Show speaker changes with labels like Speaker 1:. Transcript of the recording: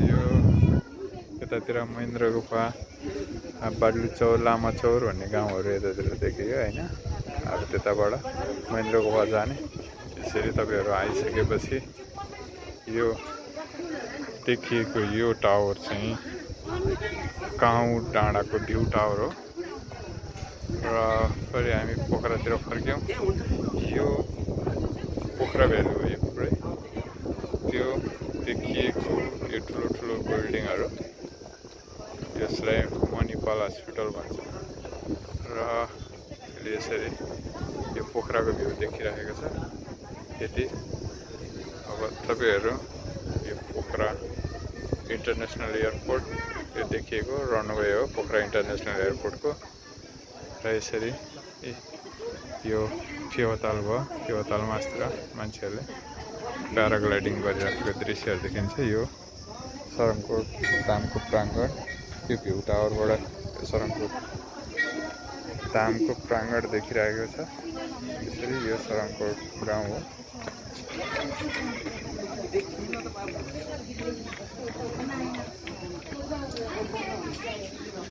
Speaker 1: यो यतातिर महेन्द्र गुफा, बाडलु चौर, लामा चौर भन्ने गाउँहरू यतातिर देखियो होइन। अब त्यताबाट महेन्द्र गुफा जाने। यसरी तपाईँहरू आइसकेपछि यो देखिएको यो टावर चाहिँ काउँ डाँडाको भ्यू टावर हो। र फेरि हामी पोखरातिर फर्क्यौँ। यो पोखरा भ्याली हो यो पुरै। त्यो देखिएको यो ठुलो ठुलो बिल्डिङहरू, यसलाई मणिपाल हस्पिटल भन्छ। र यसरी यो पोखराको भ्यू देखिरहेको छ। यति अब तपाईँहरू यो पोखरा इन्टरनेसनल एयरपोर्ट यो देखिएको रनवे हो पोखरा इन्टरनेसनल एयरपोर्टको। र यसरी यो फेवाताल भयो। फेवातालमा अस्तिर मान्छेहरूले प्याराग्लाइडिङ गरिरहेको दृश्यहरू देखिन्छ। यो सरङकोट धामको प्राङ्गण, यो भ्यू टावरबाट सरङकोट धामको प्राङ्गण देखिरहेको छ। यसरी यो सरङकोट गाउँ हो।